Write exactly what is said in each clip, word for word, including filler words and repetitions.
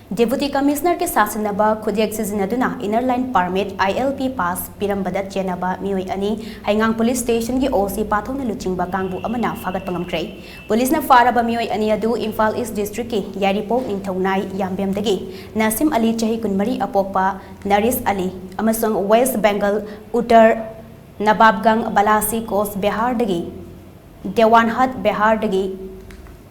Deputy Commissioner ꯀꯤ ꯁꯥꯁꯤꯟꯅꯕ ꯈꯨꯠꯌꯦꯛ ꯁꯤꯖꯤꯟꯅꯗꯨꯅ Inner Line Permit, I L P Pass, ꯄꯤꯔꯝꯕꯗ ꯆꯦꯟꯅꯕ ꯃꯤꯑꯣꯏ ꯑꯅꯤ ꯍꯩꯉꯥꯡ Police Station ꯒꯤ O C ꯄꯥꯊꯣꯛꯅ ꯂꯨꯆꯤꯡꯕ ꯀꯥꯡꯕꯨ ꯑꯃꯅ ꯐꯥꯒꯠꯄ ꯉꯝꯈ꯭ꯔꯦ꯫ ꯄꯨꯂꯤꯁꯅ ꯐꯥꯔꯕ ꯃꯤꯑꯣꯏ ꯑꯅꯤ ꯑꯗꯨ ꯏꯝꯐꯥꯜ East District ꯀꯤ ꯌꯥꯏꯔꯤꯄꯣꯛ ꯅꯤꯡꯊꯧꯅꯥꯏ ꯌꯥꯝꯕꯦꯝꯗꯒꯤ ꯅꯥꯁꯤꯝ ꯑꯂꯤ, ꯆꯍꯤ ꯀꯨꯟꯃꯔꯤ, ꯑꯄꯣꯛꯄ ꯅꯔꯤꯁ ꯑꯂꯤ, ꯑꯃꯁꯨꯡ West Bengal, Uttar Nawabganj Balasi Coach Biharꯗꯒꯤ, ꯗꯦꯋꯥꯟꯍꯠ ꯕꯤꯍꯥꯔꯗꯒꯤ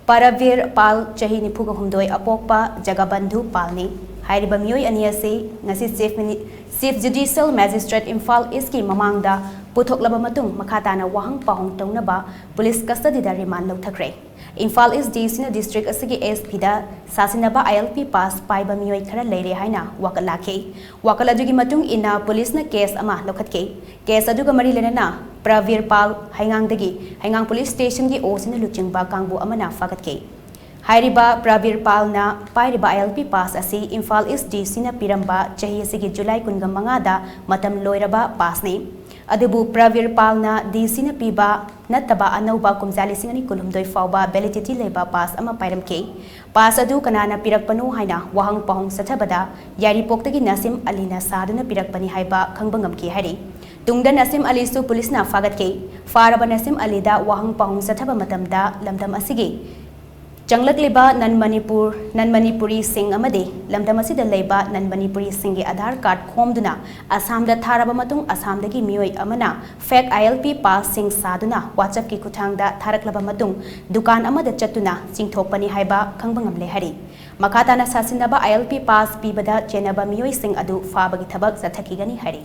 ꯄꯔꯕꯤꯔ ꯄꯥꯜ, ꯆꯍꯤ ꯅꯤꯐꯨꯒ ꯍꯨꯝꯗꯣꯏ, ꯑꯄꯣꯛꯄ ꯖꯒꯕꯟꯙꯨ ꯄꯥꯜꯅꯤ꯫ ꯍꯥꯏꯔꯤꯕ ꯃꯤꯑꯣꯏ ꯑꯅꯤ ꯑꯁꯤ ꯉꯁꯤ Chief Mini-, Chief Judicial Magistrate Imphal East ꯀꯤ ꯃꯃꯥꯡꯗ ꯄꯨꯊꯣꯛꯂꯕ ꯃꯇꯨꯡ, ꯃꯈꯥ ꯇꯥꯅ ꯋꯥꯍꯪ ꯄꯥꯎꯍꯪ ꯇꯧꯅꯕ police custody ꯗ remand ꯂꯧꯊꯈ꯭ꯔꯦ꯫ Imphal East D C ꯅ district ꯑꯁꯤꯒꯤ S P the ꯁꯥꯁꯤꯟꯅꯕ I L P pass ꯄꯥꯏꯕ ꯃꯤꯑꯣꯏ ꯈꯔ ꯂꯩꯔꯦ ꯍꯥꯏꯅ ꯋꯥꯀꯠ ꯂꯥꯛꯈꯤ꯫ ꯋꯥꯀꯠ ꯑꯗꯨꯒꯤ ꯃꯇꯨꯡ ꯏꯟꯅ, ꯄꯨꯂꯤꯁꯅ case ꯑꯃ ꯂꯧꯈꯠꯈꯤ꯫ Case ꯑꯗꯨꯒ ꯃꯔꯤ ꯂꯩꯅꯅ ꯄ꯭ꯔꯕꯤꯔ ꯄꯥꯜ, ꯍꯩꯉꯥꯡꯗꯒꯤ, ꯍꯩꯉꯥꯡ Police Station ꯒꯤ O C ꯅ ꯂꯨꯆꯤꯡꯕ ꯀꯥꯡꯕꯨ ꯑꯃꯅ ꯐꯥꯒꯠꯈꯤ꯫ ꯍꯥꯏꯔꯤꯕ ꯄ꯭ꯔꯕꯤꯔ ꯄꯥꯜꯅ ꯄꯥꯏꯔꯤꯕ I L P pass ꯑꯁꯤ ꯏꯝꯐꯥꯜ East D C ꯅ ꯄꯤꯔꯝꯕ ꯆꯍꯤ ꯑꯁꯤꯒꯤ ꯖꯨꯂꯥꯏ ꯀꯨꯟꯃꯉꯥꯗ ꯃꯇꯝ ꯂꯣꯏꯔꯕ pass ꯅꯤ꯫ ꯑꯗꯨꯕꯨ ꯄ꯭ꯔꯕꯤꯔ ꯄꯥꯜꯅ D C ꯅ ꯄꯤꯕ ꯅꯠꯇꯕ ꯑꯅꯧꯕ ꯀꯨꯝꯖꯥ ꯂꯤꯁꯤꯡ ꯑꯅꯤ ꯀꯨꯟꯍꯨꯝꯗꯣꯏ ꯐꯥꯎꯕ validity ꯂꯩꯕ pass ꯑꯃ ꯄꯥꯏꯔꯝꯈꯤ꯫ Pass ꯑꯗꯨ ꯀꯅꯥꯅ ꯄꯤꯔꯛꯄꯅꯣ ꯍꯥꯏꯅ ꯋꯥꯍꯪ ꯄꯥꯎꯍꯪ ꯆꯠꯊꯕꯗ, ꯌꯥꯏꯔꯤꯄꯣꯛꯇꯒꯤ ꯅꯥꯁꯤꯝ ꯑꯂꯤꯅ ꯁꯥꯗꯨꯅ ꯄꯤꯔꯛꯄꯅꯤ ꯍꯥꯏꯕ ꯈꯪꯕ ꯉꯝꯈꯤ ꯍꯥꯏꯔꯤ꯫ ꯇꯨꯡꯗ ꯅꯥꯁꯤꯝ ꯑꯂꯤꯁꯨ ꯄꯨꯂꯤꯁꯅ ꯐꯥꯒꯠꯈꯤ꯫ ꯐꯥꯔꯕ ꯅꯥꯁꯤꯝ ꯑꯂꯤꯗ ꯋꯥꯍꯪ ꯄꯥꯎꯍꯪ ꯆꯠꯊꯕ ꯃꯇꯝꯗ, ꯂꯝꯗꯝ ꯑꯁꯤꯒꯤ ꯆꯪꯂꯛꯂꯤꯕ non Manipur, non Manipuriꯁꯤꯡ ꯑꯃꯗꯤ ꯂꯝꯗꯝ ꯑꯁꯤꯗ ꯂꯩꯕ non Manipuriꯁꯤꯡꯒꯤ Aadhaar card ꯈꯣꯝꯗꯨꯅ ꯑꯁꯥꯝꯗ ꯊꯥꯔꯕ ꯃꯇꯨꯡ, ꯑꯁꯥꯝꯗꯒꯤ ꯃꯤꯑꯣꯏ ꯑꯃꯅ fake I L P passꯁꯤꯡ ꯁꯥꯗꯨꯅ WhatsAppꯀꯤ ꯈꯨꯠꯊꯥꯡꯗ ꯊꯥꯔꯛꯂꯕ ꯃꯇꯨꯡ, ꯗꯨꯀꯥꯟ ꯑꯃꯗ ꯆꯠꯇꯨꯅ ꯆꯤꯡꯊꯣꯛꯄꯅꯤ ꯍꯥꯏꯕ ꯈꯪꯕ ꯉꯝꯂꯦ ꯍꯥꯏꯔꯤ꯫ ꯃꯈꯥ ꯇꯥꯅ ꯁꯥꯁꯤꯟꯅꯕ I L P pass ꯄꯤꯕꯗ ꯆꯦꯟꯅꯕ ꯃꯤꯑꯣꯏꯁꯤꯡ ꯑꯗꯨ ꯐꯥꯕꯒꯤ ꯊꯕꯛ ꯆꯠꯊꯈꯤꯒꯅꯤ ꯍꯥꯏꯔꯤ꯫